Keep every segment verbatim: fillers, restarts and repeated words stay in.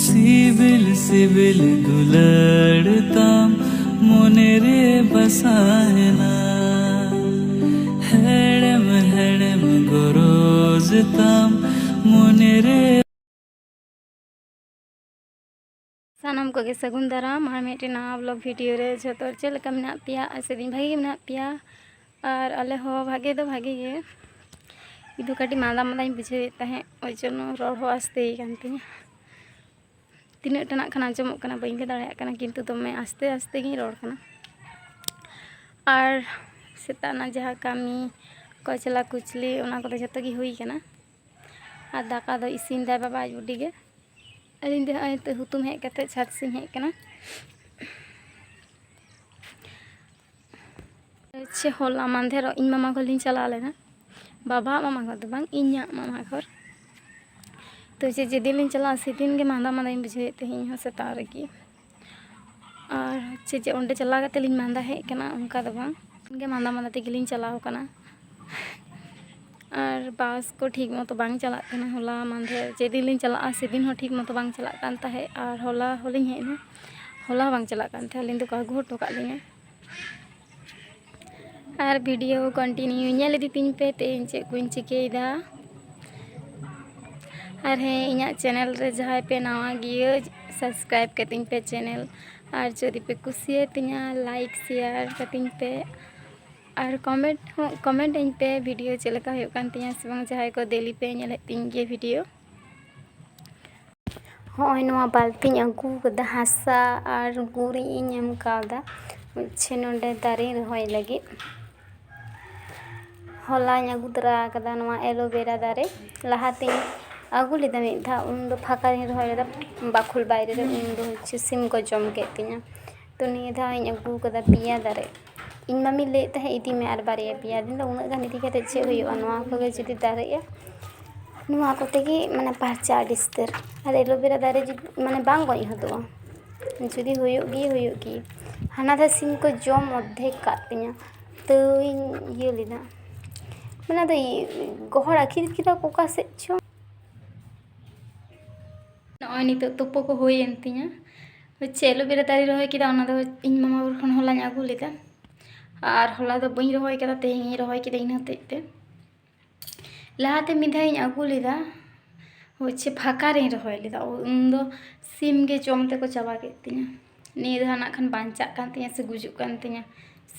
ᱥᱤᱵᱤᱞ ᱥᱤᱵᱤᱞ ᱫᱩᱞᱟᱹᱲ ᱛᱟᱢ ᱢᱚᱱᱮ ᱨᱮ ᱵᱟᱥᱟᱭᱮᱱᱟ, ᱦᱮᱲᱮᱢ ᱦᱮᱲᱮᱢ ᱜᱚᱨᱚᱡᱽ ᱛᱟᱢ ᱢᱚᱱᱮ ᱨᱮ᱾ ᱥᱟᱱᱟᱢ ᱠᱚᱜᱮ ᱥᱟᱹᱜᱩᱱ ᱫᱟᱨᱟᱢ ᱟᱨ ᱢᱤᱫᱴᱮᱱ ᱱᱟᱣᱟ ᱵᱞᱚᱜ ᱵᱷᱤᱰᱤᱭᱳ ᱨᱮ᱾ ᱡᱷᱚᱛᱚ ᱦᱚᱲ ᱪᱮᱫ ᱞᱮᱠᱟ ᱢᱮᱱᱟᱜ ᱯᱮᱭᱟ? ᱟᱥᱮ ᱫᱤᱱ ᱵᱷᱟᱜᱮ ᱜᱮ ᱢᱮᱱᱟᱜ ᱯᱮᱭᱟ᱾ ᱟᱨ ᱟᱞᱮ ᱦᱚᱸ ᱵᱷᱟᱜᱮ ᱫᱚ ᱵᱷᱟᱜᱮ ᱜᱮ, ᱤᱧ ᱫᱚ ᱠᱟᱹᱴᱤᱡ ᱢᱟᱸᱫᱟ ᱢᱟᱸᱫᱟᱧ ᱵᱩᱡᱷᱟᱹᱣᱮᱫ ᱛᱟᱦᱮᱸᱫ, ᱳᱭ ᱡᱚᱱᱱᱚ ᱨᱚᱲ ᱦᱚᱸ ᱟᱥᱛᱮ ᱠᱟᱱ ᱛᱤᱧᱟᱹ᱾ ᱛᱤᱱᱟᱹᱜ ᱴᱟ ᱱᱟᱜ ᱠᱷᱟᱱ ᱟᱸᱡᱚᱢᱚᱜ ᱠᱟᱱᱟ ᱵᱟᱹᱧ ᱞᱟᱹᱭ ᱫᱟᱲᱮᱭᱟᱜ ᱠᱟᱱᱟ, ᱠᱤᱱᱛᱩ ᱫᱚᱢᱮ ᱟᱥᱛᱮ ᱟᱥᱛᱮ ᱜᱤᱧ ᱨᱚᱲ ᱠᱟᱱᱟ᱾ ᱟᱨ ᱥᱮᱛᱟᱜ ᱨᱮᱱᱟᱜ ᱡᱟᱦᱟᱸ ᱠᱟᱹᱢᱤ, ᱠᱚᱪᱞᱟ ᱠᱩᱪᱞᱤ, ᱚᱱᱟ ᱠᱚᱫᱚ ᱡᱷᱚᱛᱚ ᱜᱮ ᱦᱩᱭ ᱠᱟᱱᱟ᱾ ᱟᱨ ᱫᱟᱠᱟ ᱫᱚ ᱤᱥᱤᱱ ᱫᱟᱭ ᱵᱟᱵᱟ ᱟᱡ ᱵᱩᱰᱤ ᱜᱮ᱾ ᱟᱹᱞᱤᱧ ᱫᱚ ᱱᱚᱜᱼᱚᱭ ᱱᱤᱛᱚᱜ ᱦᱩᱛᱩᱢ ᱦᱮᱡ ᱠᱟᱛᱮ ᱪᱷᱟᱫᱽ ᱥᱮᱫ ᱤᱧ ᱦᱮᱡ ᱠᱟᱱᱟ᱾ ᱪᱮ ᱦᱚᱞᱟ ᱢᱟᱸᱫᱷᱮᱨᱚᱜ ᱤᱧ ᱢᱟᱢᱟ ᱜᱷᱚᱨ ᱞᱤᱧ ᱪᱟᱞᱟᱣ ᱞᱮᱱᱟ, ᱵᱟᱵᱟᱣᱟᱜ ᱢᱟᱢᱟ ᱜᱷᱚᱨ ᱫᱚ ᱵᱟᱝ, ᱤᱧᱟᱹᱜ ᱢᱟᱢᱟ ᱜᱷᱚᱨ᱾ ᱛᱚ ᱪᱮ ᱡᱮᱫᱤᱱ ᱞᱤᱧ ᱪᱟᱞᱟᱜᱼᱟ, ᱥᱮᱫᱤᱱ ᱜᱮ ᱢᱟᱸᱫᱟ ᱢᱟᱸᱫᱟᱧ ᱵᱩᱡᱷᱟᱹᱣᱮᱫ ᱛᱟᱦᱮᱸᱫ ᱤᱧ ᱦᱚᱸ ᱥᱮᱛᱟᱜ ᱨᱮᱜᱮ᱾ ᱟᱨ ᱪᱮ ᱡᱮ ᱚᱸᱰᱮ ᱪᱟᱞᱟᱣ ᱠᱟᱛᱮ ᱞᱤᱧ ᱢᱟᱸᱫᱟ ᱦᱮᱡ ᱠᱟᱱᱟ, ᱚᱱᱠᱟ ᱫᱚ ᱵᱟᱝ, ᱜᱮ ᱢᱟᱸᱫᱟ ᱢᱟᱸᱫᱟ ᱛᱮᱜᱮ ᱞᱤᱧ ᱪᱟᱞᱟᱣ ᱠᱟᱱᱟ᱾ ᱟᱨ ᱵᱟᱥ ᱠᱚ ᱴᱷᱤᱠ ᱢᱚᱛᱚ ᱵᱟᱝ ᱪᱟᱞᱟᱜ ᱠᱟᱱᱟ᱾ ᱦᱚᱞᱟ ᱢᱟᱸᱫᱷᱮᱨ ᱡᱮᱫᱤᱱ ᱞᱤᱧ ᱪᱟᱞᱟᱜᱼᱟ, ᱥᱮᱫᱤᱱ ᱦᱚᱸ ᱴᱷᱤᱠ ᱢᱚᱛᱚ ᱵᱟᱝ ᱪᱟᱞᱟᱜ ᱠᱟᱱ ᱛᱟᱦᱮᱸᱫ, ᱟᱨ ᱦᱚᱞᱟ ᱦᱚᱸᱞᱤᱧ ᱦᱮᱡ ᱮᱱᱟ, ᱦᱚᱞᱟ ᱦᱚᱸ ᱵᱟᱝ ᱪᱟᱞᱟᱜ ᱠᱟᱱ ᱛᱟᱦᱮᱸᱫ, ᱟᱹᱞᱤᱧ ᱫᱚᱠᱚ ᱟᱹᱜᱩ ᱦᱚᱴᱚ ᱠᱟᱜ ᱞᱤᱧᱟ᱾ ᱟᱨ ᱵᱷᱤᱰᱤᱭᱳ ᱠᱚᱱᱴᱤᱱᱤᱭᱩ ᱧᱮᱞ ᱤᱫᱤ ᱛᱤᱧ ᱯᱮ, ᱛᱮᱦᱮᱧ ᱪᱮᱫ ᱠᱚᱧ ᱪᱤᱠᱟᱹᱭᱮᱫᱟ᱾ ᱟᱨ ᱦᱮᱸ, ᱤᱧᱟᱹᱜ ᱪᱮᱱᱮᱞ ᱨᱮ ᱡᱟᱦᱟᱸᱭ ᱯᱮ ᱱᱟᱣᱟ ᱜᱮᱭᱟᱹ, ᱥᱟᱵᱥᱠᱨᱟᱭᱤᱵ ᱠᱟᱹᱛᱤᱧ ᱯᱮ ᱪᱮᱱᱮᱞ᱾ ᱟᱨ ᱡᱩᱫᱤ ᱯᱮ ᱠᱩᱥᱤᱭᱟᱛᱤᱧᱟ, ᱞᱟᱭᱤᱠ, ᱥᱮᱭᱟᱨ ᱠᱟᱹᱛᱤᱧ ᱯᱮ᱾ ᱟᱨ ᱠᱚᱢᱮᱱᱴ ᱦᱚᱸ, ᱠᱚᱢᱮᱱᱴ ᱟᱹᱧ ᱯᱮ ᱵᱷᱤᱰᱤᱭᱳ ᱪᱮᱫ ᱞᱮᱠᱟ ᱦᱩᱭᱩᱜ ᱠᱟᱱ ᱛᱤᱧᱟᱹ ᱥᱮ ᱵᱟᱝ, ᱡᱟᱦᱟᱸᱭ ᱠᱚ ᱰᱮᱞᱤ ᱯᱮ ᱧᱮᱞᱮᱫ ᱛᱤᱧ ᱜᱮᱭᱟ ᱵᱷᱤᱰᱤᱭᱳ᱾ ᱦᱚᱸᱜᱼᱚᱭ ᱱᱚᱣᱟ ᱵᱟᱹᱞᱛᱤᱧ ᱟᱹᱜᱩ ᱠᱟᱫᱟ, ᱦᱟᱥᱟ ᱟᱨ ᱜᱩᱨᱤᱡ ᱤᱧ ᱮᱢ ᱠᱟᱣᱫᱟ᱾ ᱦᱚᱪᱪᱷᱮ ᱱᱚᱰᱮ ᱫᱟᱨᱮᱧ ᱨᱚᱦᱚᱭ ᱞᱟᱹᱜᱤᱫ᱾ ᱦᱚᱞᱟᱧ ᱟᱹᱜᱩ ᱛᱚᱨᱟ ᱠᱟᱫᱟ ᱱᱚᱣᱟ ᱮᱞᱳᱵᱮᱨᱟ ᱫᱟᱨᱮ᱾ ᱞᱟᱦᱟᱛᱤᱧ ᱟᱹᱜᱩ ᱞᱮᱫᱟ ᱢᱤᱫ ᱫᱷᱟᱣ, ᱩᱱ ᱫᱚ ᱯᱷᱟᱸᱠᱟ ᱨᱤᱧ ᱨᱚᱦᱚᱭ ᱞᱮᱫᱟ, ᱵᱟᱠᱷᱳᱞ ᱵᱟᱭᱨᱮ ᱨᱮ, ᱩᱱ ᱫᱚ ᱦᱚᱪᱪᱷᱮ ᱥᱤᱢ ᱠᱚ ᱡᱚᱢ ᱠᱮᱫ ᱛᱤᱧᱟ᱾ ᱛᱚ ᱱᱤᱭᱟᱹ ᱫᱷᱟᱣ ᱤᱧ ᱟᱹᱜᱩ ᱠᱟᱫᱟ ᱯᱮᱭᱟ ᱫᱟᱨᱮ᱾ ᱤᱧ ᱢᱟᱢᱤ ᱞᱟᱹᱭᱮᱫ ᱛᱟᱦᱮᱸᱫ, "ᱤᱫᱤ ᱢᱮ ᱟᱨ ᱵᱟᱨᱭᱟ ᱯᱮᱭᱟ ᱫᱤᱱ ᱫᱚ, ᱩᱱᱟᱹᱜ ᱜᱟᱱ ᱤᱫᱤ ᱠᱟᱛᱮ ᱪᱮᱫ ᱦᱩᱭᱩᱜᱼᱟ? ᱱᱚᱣᱟ ᱠᱚᱜᱮ ᱡᱩᱫᱤ ᱫᱟᱨᱮᱜᱼᱟ, ᱱᱚᱣᱟ ᱠᱚᱛᱮ ᱜᱮ ᱢᱟᱱᱮ ᱯᱟᱨᱪᱟ ᱟᱹᱰᱤ ᱩᱥᱛᱟᱹᱨ᱾ ᱟᱨ ᱮᱞᱳᱵᱮᱨᱟ ᱫᱟᱨᱮ ᱡᱩᱫᱤ ᱢᱟᱱᱮ ᱵᱟᱝ ᱜᱚᱡ ᱦᱚᱫᱚᱜᱼᱟ, ᱡᱩᱫᱤ ᱦᱩᱭᱩᱜ ᱜᱮ ᱦᱩᱭᱩᱜ ᱜᱮ᱾ ᱦᱟᱱᱟ ᱫᱷᱟᱣ ᱥᱤᱢ ᱠᱚ ᱡᱚᱢ ᱚᱨᱫᱷᱮᱠ ᱠᱟᱜ ᱛᱤᱧᱟ, ᱛᱟᱹᱣᱤᱧ ᱤᱭᱟᱹ ᱞᱮᱫᱟ, ᱢᱟᱱᱮ ᱟᱫᱚ ᱤᱭᱟᱹ, ᱜᱚᱦᱚᱲ ᱟᱹᱠᱷᱤᱨ ᱠᱮᱫᱟ ᱠᱚ ᱚᱠᱟ ᱥᱮᱫ ᱪᱚ᱾ ᱱᱚᱜᱼᱚ ᱱᱚᱜᱼᱚᱭ ᱱᱤᱛᱚᱜ ᱛᱩᱯᱩ ᱠᱚ ᱦᱩᱭᱮᱱ ᱛᱤᱧᱟ᱾ ᱦᱚᱪᱪᱷᱮ ᱮᱞᱳᱵᱮᱨᱟ ᱫᱟᱨᱮ ᱨᱚᱦᱚᱭ ᱠᱮᱫᱟ, ᱚᱱᱟ ᱫᱚ ᱤᱧ ᱢᱟᱢᱟ ᱵᱟᱹᱵᱩ ᱴᱷᱮᱱ ᱠᱷᱚᱱ ᱦᱚᱞᱟᱧ ᱟᱹᱜᱩ ᱞᱮᱫᱟ᱾ ᱟᱨ ᱦᱚᱞᱟ ᱫᱚ ᱵᱟᱹᱧ ᱨᱚᱦᱚᱭ ᱠᱟᱫᱟ, ᱛᱮᱦᱮᱧ ᱤᱧ ᱨᱚᱦᱚᱭ ᱠᱮᱫᱟ, ᱤᱱᱟᱹ ᱦᱚᱛᱮᱡ ᱛᱮ᱾ ᱞᱟᱦᱟᱛᱮ ᱢᱤᱫ ᱫᱷᱟᱣ ᱤᱧ ᱟᱹᱜᱩ ᱞᱮᱫᱟ, ᱦᱚᱪᱪᱷᱮ ᱯᱷᱟᱸᱠᱟ ᱨᱤᱧ ᱨᱚᱦᱚᱭ ᱞᱮᱫᱟ, ᱩᱱ ᱫᱚ ᱥᱤᱢ ᱜᱮ ᱡᱚᱢ ᱛᱮᱠᱚ ᱪᱟᱵᱟ ᱠᱮᱫ ᱛᱤᱧᱟ᱾ ᱱᱤᱭᱟᱹ ᱫᱷᱟᱣ ᱱᱟᱜ ᱠᱷᱟᱱ ᱵᱟᱧᱪᱟᱜ ᱠᱟᱱ ᱛᱤᱧᱟ ᱥᱮ ᱜᱩᱡᱩᱜ ᱠᱟᱱ ᱛᱤᱧᱟ,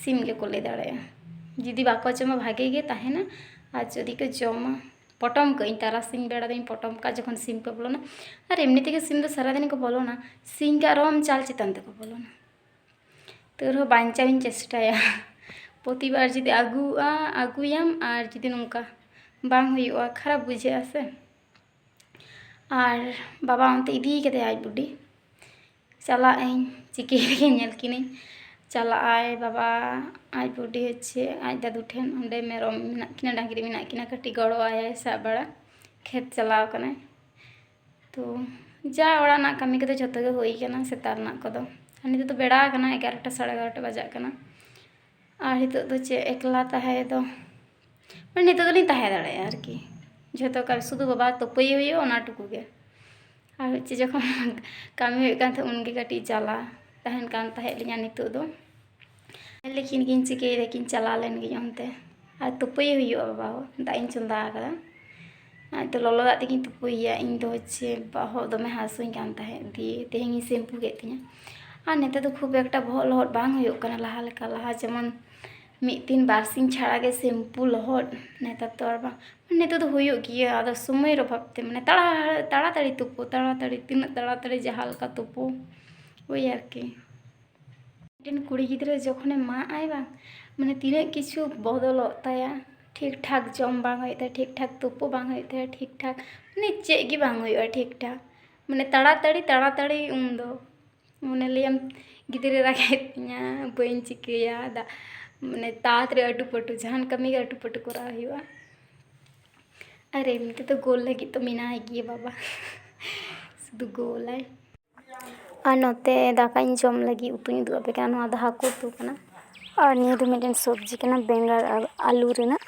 ᱥᱤᱢ ᱜᱮᱠᱚ ᱞᱟᱹᱭ ᱫᱟᱲᱮᱭᱟᱜᱼᱟ᱾ ᱡᱩᱫᱤ ᱵᱟᱠᱚ ᱡᱚᱢᱟ ᱵᱷᱟᱜᱮ ᱜᱮ ᱛᱟᱦᱮᱱᱟ, ᱟᱨ ᱡᱩᱫᱤ ᱠᱚ ᱡᱚᱢᱟ, ᱯᱚᱴᱚᱢ ᱠᱟᱜ ᱟᱹᱧ, ᱛᱟᱨᱟᱥᱤᱧ ᱵᱮᱲᱟ ᱫᱚᱧ ᱯᱚᱴᱚᱢ ᱠᱟᱜᱼᱟ ᱡᱚᱠᱷᱚᱱ ᱥᱤᱢ ᱠᱚ ᱵᱚᱞᱚᱱᱟ᱾ ᱟᱨ ᱮᱢᱱᱤ ᱛᱮᱜᱮ ᱥᱤᱢ ᱫᱚ ᱥᱟᱨᱟᱫᱤᱱ ᱠᱚ ᱵᱚᱞᱚᱱᱟ, ᱥᱤᱧ ᱠᱟᱜ ᱨᱮᱦᱚᱸᱢ ᱪᱟᱞ ᱪᱮᱛᱟᱱ ᱛᱮᱠᱚ ᱵᱚᱞᱚᱱᱟ᱾ ᱛᱟᱹᱣ ᱨᱮᱦᱚᱸ ᱵᱟᱧᱪᱟᱣ ᱤᱧ ᱪᱮᱥᱴᱟᱭᱟ᱾ ᱯᱨᱚᱛᱤᱵᱟᱨ ᱡᱩᱫᱤ ᱟᱹᱜᱩᱜᱼᱟ, ᱟᱹᱜᱩᱭᱟᱢ, ᱟᱨ ᱡᱩᱫᱤ ᱱᱚᱝᱠᱟ ᱵᱟᱝ ᱦᱩᱭᱩᱜᱼᱟ, ᱠᱷᱟᱨᱟᱯ ᱵᱩᱡᱷᱟᱹᱜᱼᱟ ᱥᱮ᱾ ᱟᱨ ᱵᱟᱵᱟ ᱚᱱᱛᱮ ᱤᱫᱤ ᱠᱟᱫᱮᱭᱟ ᱟᱡ ᱵᱩᱰᱤ᱾ ᱪᱟᱞᱟᱜ ᱟᱹᱧ, ᱪᱤᱠᱟᱹᱭ ᱫᱟᱠᱤᱱ ᱧᱮᱞ ᱠᱤᱱᱟᱹᱧ᱾ ᱪᱟᱞᱟᱜ ᱟᱭ ᱵᱟᱵᱟ, ᱟᱡ ᱵᱩᱰᱤ ᱦᱚᱪᱪᱷᱮ ᱟᱡ ᱫᱟᱫᱩ ᱴᱷᱮᱱ, ᱚᱸᱰᱮ ᱢᱮᱨᱚᱢ ᱢᱮᱱᱟᱜ ᱠᱤᱱᱟ, ᱰᱟᱝᱨᱤ ᱢᱮᱱᱟᱜ ᱠᱤᱱᱟ, ᱠᱟᱹᱴᱤᱡ ᱜᱚᱲᱚ ᱟᱭᱟᱭ ᱥᱟᱵ ᱵᱟᱲᱟ᱾ ᱠᱷᱮᱛ ᱪᱟᱞᱟᱣ ᱠᱟᱱᱟᱭ᱾ ᱛᱚ ᱡᱟ ᱚᱲᱟᱜ ᱨᱮᱱᱟᱜ ᱠᱟᱹᱢᱤ ᱠᱚᱫᱚ ᱡᱷᱚᱛᱚ ᱜᱮ ᱦᱩᱭ ᱠᱟᱱᱟ ᱥᱮᱛᱟᱜ ᱨᱮᱱᱟᱜ ᱠᱚᱫᱚ᱾ ᱟᱨ ᱱᱤᱛᱚᱜ ᱫᱚ ᱵᱮᱲᱟ ᱟᱠᱟᱱᱟ, ᱮᱜᱟᱨᱚᱴᱟ, ᱥᱟᱲᱮ ᱮᱜᱟᱨᱚᱴᱟ ᱵᱟᱡᱟᱜ ᱠᱟᱱᱟ᱾ ᱟᱨ ᱱᱤᱛᱚᱜ ᱫᱚ ᱪᱮᱫ ᱮᱠᱞᱟ ᱛᱟᱦᱮᱸ ᱫᱚ, ᱢᱟᱱᱮ ᱱᱤᱛᱚᱜ ᱫᱚᱞᱤᱧ ᱛᱟᱦᱮᱸ ᱫᱟᱲᱮᱭᱟᱜᱼᱟ ᱟᱨᱠᱤ᱾ ᱡᱷᱚᱛᱚ ᱠᱟᱹᱢᱤ, ᱥᱩᱫᱷᱩ ᱵᱟᱵᱟ ᱛᱩᱯᱩᱭᱮ ᱦᱩᱭᱩᱜᱼᱟ, ᱚᱱᱟ ᱴᱩᱠᱩ ᱜᱮ᱾ ᱟᱨ ᱪᱮᱫ ᱡᱚᱠᱷᱚᱱ ᱠᱟᱹᱢᱤ ᱦᱩᱭᱩᱜ ᱠᱟᱱ ᱛᱟᱦᱮᱸᱫ, ᱩᱱᱜᱮ ᱠᱟᱹᱴᱤᱡ ᱡᱟᱞᱟ ᱛᱟᱦᱮᱱ ᱠᱟᱱ ᱛᱟᱦᱮᱸᱫ ᱞᱤᱧᱟ᱾ ᱱᱤᱛᱚᱜ ᱫᱚ ᱧᱮᱞ ᱞᱮᱠᱤᱱ ᱠᱤᱱ ᱪᱤᱠᱟᱹᱭ ᱫᱟᱠᱤᱱ, ᱪᱟᱞᱟᱣ ᱞᱮᱱ ᱜᱤᱧ ᱚᱱᱛᱮ᱾ ᱟᱨ ᱛᱩᱯᱩᱭᱮ ᱦᱩᱭᱩᱜᱼᱟ ᱵᱟᱵᱟ ᱦᱚᱸ, ᱫᱟᱜ ᱤᱧ ᱪᱚᱸᱫᱟ ᱟᱠᱟᱫᱟ᱾ ᱟᱨ ᱛᱚ ᱞᱚᱞᱚ ᱫᱟᱜ ᱛᱮᱜᱤᱧ ᱛᱩᱯᱩᱭᱮᱭᱟ᱾ ᱤᱧ ᱫᱚ ᱦᱚᱪᱪᱷᱮ ᱵᱚᱦᱚᱜ ᱫᱚᱢᱮ ᱦᱟᱹᱥᱩᱧ ᱠᱟᱱ ᱛᱟᱦᱮᱸᱫ, ᱫᱤᱭᱮ ᱛᱮᱦᱮᱧ ᱤᱧ ᱥᱮᱢᱯᱩ ᱠᱮᱫ ᱛᱤᱧᱟᱹ᱾ ᱟᱨ ᱱᱮᱛᱟᱨ ᱫᱚ ᱠᱷᱩᱵ ᱮᱠᱴᱟ ᱵᱚᱦᱚᱜ ᱞᱚᱦᱚᱫ ᱵᱟᱝ ᱦᱩᱭᱩᱜ ᱠᱟᱱᱟ ᱞᱟᱦᱟ ᱞᱮᱠᱟ᱾ ᱞᱟᱦᱟ ᱡᱮᱢᱚᱱ ᱢᱤᱫ ᱫᱤᱱ ᱵᱟᱨ ᱥᱤᱧ ᱪᱷᱟᱲᱟ ᱜᱮ ᱥᱮᱢᱯᱩ ᱞᱚᱦᱚᱫ, ᱱᱮᱛᱟᱨ ᱫᱚ ᱟᱨ ᱵᱟᱝ᱾ ᱱᱮᱛᱟᱨ ᱫᱚ ᱦᱩᱭᱩᱜ ᱜᱮᱭᱟ, ᱟᱫᱚ ᱥᱚᱢᱚᱭ ᱚᱵᱷᱟᱵ ᱛᱮ, ᱢᱟᱱᱮ ᱛᱟᱲᱟ-, ᱛᱟᱲᱟᱛᱟᱲᱤ ᱛᱩᱯᱩ, ᱛᱟᱲᱟᱛᱟᱲᱤ, ᱛᱤᱱᱟᱹᱜ ᱛᱟᱲᱟᱛᱟᱲᱤ ᱡᱟᱦᱟᱸ ᱞᱮᱠᱟ ᱛᱩᱯᱩ, ᱳᱭ ᱟᱨᱠᱤ᱾ ᱢᱤᱫᱴᱮᱱ ᱠᱩᱲᱤ ᱜᱤᱫᱽᱨᱟᱹ ᱡᱚᱠᱷᱚᱱᱮ ᱢᱟᱜ ᱟᱭ ᱵᱟᱝ, ᱢᱟᱱᱮ ᱛᱤᱱᱟᱹᱜ ᱠᱤᱪᱷᱩ ᱵᱚᱫᱚᱞᱚᱜ ᱛᱟᱭᱟ᱾ ᱴᱷᱤᱠ ᱴᱷᱟᱠ ᱡᱚᱢ ᱵᱟᱝ ᱦᱩᱭᱩᱜ ᱛᱟᱭᱟ, ᱴᱷᱤᱠ ᱴᱷᱟᱠ ᱛᱩᱯᱩ ᱵᱟᱝ ᱦᱩᱭᱩᱜ ᱛᱟᱭᱟ, ᱴᱷᱤᱠ ᱴᱷᱟᱠ ᱢᱟᱱᱮ ᱪᱮᱫ ᱜᱮ ᱵᱟᱝ ᱦᱩᱭᱩᱜᱼᱟ ᱴᱷᱤᱠ ᱴᱷᱟᱠ᱾ ᱢᱟᱱᱮ ᱛᱟᱲᱟᱛᱟᱲᱤ, ᱛᱟᱲᱟᱛᱟᱲᱤ ᱩᱱᱫᱚ ᱢᱚᱱᱮ ᱞᱟᱹᱭᱟᱢ ᱜᱤᱫᱽᱨᱟᱹ ᱨᱟᱜᱮᱫ ᱛᱤᱧᱟ, ᱵᱟᱹᱧ ᱪᱤᱠᱟᱹᱭᱟ, ᱫᱟ-, ᱢᱟᱱᱮ ᱛᱟᱲᱟᱛᱟᱲᱤ ᱟᱹᱴᱩ ᱯᱟᱹᱴᱩ, ᱡᱟᱦᱟᱱ ᱠᱟᱹᱢᱤ ᱜᱮ ᱟᱹᱴᱩ ᱯᱟᱹᱴᱩ ᱠᱚᱨᱟᱣ ᱦᱩᱭᱩᱜᱼᱟ᱾ ᱟᱨ ᱮᱢᱱᱤ ᱛᱮᱫᱚ ᱜᱳᱞ ᱞᱟᱹᱜᱤᱫ ᱫᱚ ᱢᱮᱱᱟᱭ ᱜᱮᱭᱟ ᱵᱟᱵᱟ᱾ ᱥᱩᱫᱷᱩ ᱜᱳᱞᱟᱭ᱾ ᱟᱨ ᱱᱚᱛᱮ ᱫᱟᱠᱟᱧ ᱡᱚᱢ ᱞᱟᱹᱜᱤᱫ ᱩᱛᱩᱧ ᱩᱫᱩᱜ ᱟᱯᱮ ᱠᱟᱱᱟ᱾ ᱱᱚᱣᱟ ᱫᱚ ᱦᱟᱹᱠᱩ ᱩᱛᱩ ᱠᱟᱱᱟ᱾ ᱟᱨ ᱱᱤᱭᱟᱹ ᱫᱚ ᱢᱤᱫᱴᱮᱱ ᱥᱚᱵᱽᱡᱤ ᱠᱟᱱᱟ, ᱵᱮᱸᱜᱟᱲ ᱟᱨ ᱟᱹᱞᱩ ᱨᱮᱱᱟᱜ᱾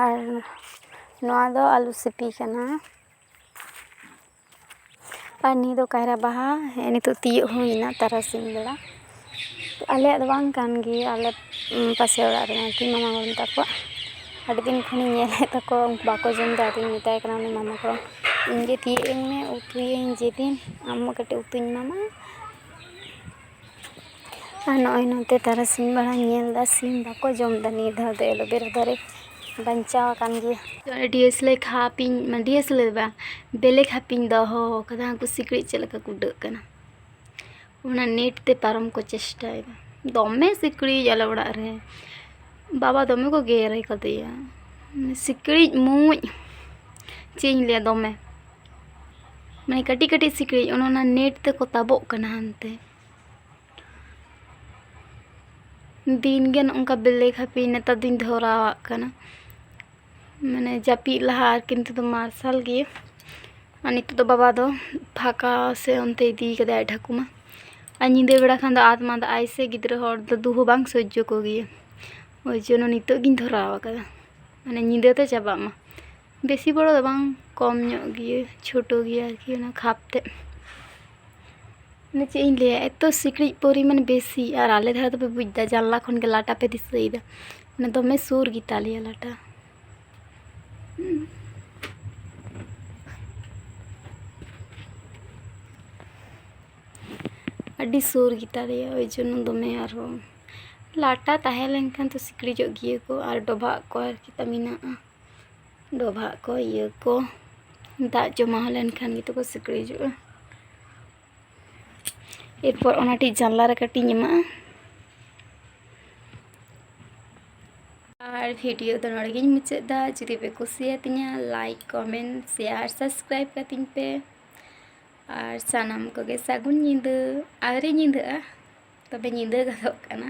ᱟᱨ ᱱᱚᱣᱟ ᱫᱚ ᱟᱹᱞᱩ ᱥᱤᱯᱤ ᱠᱟᱱᱟ᱾ ᱟᱨ ᱱᱤᱭᱟᱹ ᱫᱚ ᱠᱟᱭᱨᱟ ᱵᱟᱦᱟ, ᱦᱮᱸ, ᱱᱤᱛᱚᱜ ᱛᱤᱭᱳᱜ ᱦᱩᱭᱱᱟ ᱛᱟᱨᱟᱥᱤᱧ ᱵᱮᱲᱟ᱾ ᱟᱞᱮᱭᱟᱜ ᱫᱚ ᱵᱟᱝ ᱠᱟᱱ ᱜᱮ, ᱟᱞᱮ, ᱩᱸ, ᱯᱟᱥᱮ ᱚᱲᱟᱜ ᱨᱮ ᱟᱨᱠᱤ, ᱢᱟᱢᱟ ᱜᱚᱲᱚᱢ ᱛᱟᱠᱚᱣᱟᱜ᱾ ᱟᱹᱰᱤ ᱫᱤᱱ ᱠᱷᱚᱱᱤᱧ ᱧᱮᱞᱮᱫ ᱛᱟᱠᱚᱣᱟ, ᱩᱱᱠᱩ ᱵᱟᱠᱚ ᱡᱚᱢ ᱮᱫᱟ᱾ ᱟᱫᱚᱧ ᱢᱮᱛᱟᱭ ᱠᱟᱱᱟ ᱩᱱᱤ ᱢᱟᱢᱟ ᱜᱚᱲᱚᱢ, "ᱤᱧ ᱜᱮ ᱛᱤᱭᱳᱜ ᱟᱹᱧ ᱢᱮ, ᱩᱛᱩᱭᱟᱹᱧ ᱡᱮᱫᱤᱱ, ᱟᱢ ᱦᱚᱸ ᱠᱟᱹᱴᱤᱡ ᱩᱛᱩᱧ ᱮᱢᱟᱢᱟ᱾" ᱟᱨ ᱱᱚᱜᱼᱚᱭ ᱱᱚᱛᱮ ᱛᱟᱨᱟᱥᱤᱧ ᱵᱮᱲᱟ ᱧᱮᱞ ᱮᱫᱟ, ᱥᱤᱢ ᱵᱟᱠᱚ ᱡᱚᱢ ᱮᱫᱟ᱾ ᱱᱤᱭᱟᱹ ᱫᱷᱟᱣ ᱫᱚ ᱮᱞᱳᱵᱮᱨᱟ ᱫᱟᱨᱮ ᱵᱟᱧᱪᱟᱣ ᱟᱠᱟᱱ ᱜᱮᱭᱟ᱾ ᱰᱤᱭᱮᱥ ᱞᱮ ᱠᱷᱟᱯᱤᱧ, ᱢᱟᱱᱮ ᱰᱤᱭᱮᱥ ᱞᱮ ᱵᱟ, ᱵᱮᱞᱮ ᱠᱷᱟᱯᱤᱧ ᱫᱚᱦᱚ ᱟᱠᱟᱫᱟ᱾ ᱩᱱᱠᱩ ᱥᱤᱠᱲᱤᱡ ᱪᱮᱫ ᱞᱮᱠᱟ ᱠᱚ ᱩᱰᱟᱹᱜ ᱠᱟᱱᱟ, ᱚᱱᱟ ᱱᱮᱴ ᱛᱮ ᱯᱟᱨᱚᱢ ᱠᱚ ᱪᱮᱥᱴᱟᱭᱮᱫᱟ᱾ ᱫᱚᱢᱮ ᱥᱤᱠᱲᱤᱡ ᱟᱞᱮ ᱚᱲᱟᱜ ᱨᱮ, ᱵᱟᱵᱟ ᱫᱚᱢᱮ ᱠᱚ ᱜᱮᱨ ᱟᱠᱟᱫᱮᱭᱟ᱾ ᱥᱤᱠᱲᱤᱡ ᱢᱩᱡ, ᱪᱮᱫ ᱤᱧ ᱞᱟᱹᱭᱟ, ᱫᱚᱢᱮ, ᱢᱟᱱᱮ, ᱠᱟᱹᱴᱤᱡ ᱠᱟᱹᱴᱤᱡ ᱥᱤᱠᱲᱤᱡ ᱚᱱᱟ, ᱚᱱᱟ ᱱᱮᱴ ᱛᱮᱠᱚ ᱛᱟᱵᱚᱜ ᱠᱟᱱᱟ ᱦᱟᱱᱛᱮ᱾ ᱫᱤᱱ ᱜᱮ ᱱᱚᱝᱠᱟ ᱵᱮᱞᱮ ᱠᱷᱟᱯᱤ ᱱᱮᱛᱟᱨ ᱫᱚᱧ ᱫᱷᱚᱨᱟᱣᱟᱜ ᱠᱟᱱᱟ, ᱢᱟᱱᱮ, ᱡᱟᱹᱯᱤᱫ ᱞᱟᱦᱟ ᱟᱨᱠᱤ᱾ ᱱᱤᱛᱚᱜ ᱫᱚ ᱢᱟᱨᱥᱟᱞ ᱜᱮ᱾ ᱟᱨ ᱱᱤᱛᱚᱜ ᱫᱚ ᱵᱟᱵᱟ ᱫᱚ ᱯᱷᱟᱸᱠᱟ ᱥᱮ ᱚᱱᱛᱮ ᱤᱫᱤ ᱠᱟᱫᱟᱭ ᱟᱡ ᱴᱷᱟᱹᱠᱩᱢᱟ᱾ ᱟᱨ ᱧᱤᱫᱟᱹ ᱵᱮᱲᱟ ᱠᱷᱟᱱ ᱫᱚ ᱟᱫ ᱢᱟᱫ ᱟᱭ ᱥᱮ, ᱜᱤᱫᱽᱨᱟᱹ ᱦᱚᱲ ᱫᱚ ᱫᱩ ᱦᱚᱸ ᱵᱟᱝ ᱥᱚᱡᱽᱡᱚ ᱠᱚᱜᱮᱭᱟ᱾ ᱳᱭ ᱡᱚᱱᱱᱚ ᱱᱤᱛᱚᱜ ᱜᱤᱧ ᱫᱷᱚᱨᱟᱣ ᱟᱠᱟᱫᱟ, ᱢᱟᱱᱮ, ᱧᱤᱫᱟᱹ ᱛᱮ ᱪᱟᱵᱟᱜ ᱢᱟ᱾ ᱵᱮᱥᱤ ᱵᱚᱲᱚ ᱫᱚ ᱵᱟᱝ, ᱠᱚᱢ ᱧᱚᱜ ᱜᱮ, ᱪᱷᱳᱴᱳ ᱜᱮᱭᱟ ᱟᱨᱠᱤ, ᱚᱱᱟ ᱠᱷᱟᱯ ᱛᱮ᱾ ᱢᱟᱱᱮ, ᱪᱮᱫ ᱤᱧ ᱞᱟᱹᱭᱟ, ᱮᱛᱚ ᱥᱤᱠᱲᱤᱡ ᱯᱚᱨᱤᱢᱟᱱ ᱵᱮᱥᱤ᱾ ᱟᱨ ᱟᱞᱮ ᱫᱷᱟᱨᱮ ᱫᱚᱯᱮ ᱵᱩᱡᱽ ᱮᱫᱟ, ᱡᱟᱱᱞᱟ ᱠᱷᱚᱱ ᱜᱮ ᱞᱟᱴᱟ ᱯᱮ ᱫᱤᱥᱟᱹᱭᱮᱫᱟ, ᱢᱟᱱᱮ, ᱫᱚᱢᱮ ᱥᱩᱨ ᱜᱮᱛᱟ ᱞᱮᱭᱟ ᱞᱟᱴᱟ᱾ ᱟᱹᱰᱤ ᱥᱩᱨ ᱜᱮᱛᱟ ᱞᱮᱭᱟ, ᱳᱭ ᱡᱚᱱᱱᱚ ᱫᱚᱢᱮ᱾ ᱟᱨᱦᱚᱸ ᱞᱟᱴᱟ ᱛᱟᱦᱮᱸ ᱞᱮᱱᱠᱷᱟᱱ ᱛᱚ ᱥᱤᱠᱲᱤᱡᱚᱜ ᱜᱮᱭᱟ ᱠᱚ᱾ ᱟᱨ ᱰᱚᱵᱷᱟᱜ ᱠᱚ ᱟᱨᱠᱤ ᱛᱟ ᱢᱮᱱᱟᱜᱼᱟ, ᱰᱚᱵᱷᱟᱜ ᱠᱚ, ᱤᱭᱟᱹ ᱠᱚ, ᱫᱟᱜ ᱡᱚᱢᱟ ᱞᱮᱱᱠᱷᱟᱱ ᱜᱮᱛᱚ ᱠᱚ ᱥᱤᱠᱲᱤᱡᱚᱜᱼᱟ᱾ ᱮᱨᱯᱚᱨ ᱚᱱᱟ ᱴᱷᱮᱡ ᱡᱟᱱᱞᱟ ᱨᱮ ᱠᱟᱹᱴᱤᱡ ᱤᱧ ᱮᱢᱟᱜᱼᱟ᱾ ᱟᱨ ᱵᱷᱤᱰᱤᱭᱳ ᱫᱚ ᱱᱚᱰᱮ ᱜᱤᱧ ᱢᱩᱪᱟᱹᱫ ᱮᱫᱟ᱾ ᱡᱩᱫᱤ ᱯᱮ ᱠᱩᱥᱤᱭᱟᱛᱤᱧᱟ, ᱞᱟᱭᱤᱠ, ᱠᱚᱢᱮᱱᱴ, ᱥᱮᱭᱟᱨ, ᱥᱟᱵᱥᱠᱨᱟᱭᱤᱵ ᱠᱟᱹᱛᱤᱧ ᱯᱮ᱾ ᱟᱨ ᱥᱟᱱᱟᱢ ᱠᱚᱜᱮ ᱥᱟᱹᱜᱩᱱ ᱧᱤᱫᱟᱹ᱾ ᱟᱹᱣᱨᱤ ᱧᱤᱫᱟᱹᱜᱼᱟ, ᱛᱚᱵᱮ ᱧᱤᱫᱟᱹ ᱜᱚᱫᱚᱜ ᱠᱟᱱᱟ᱾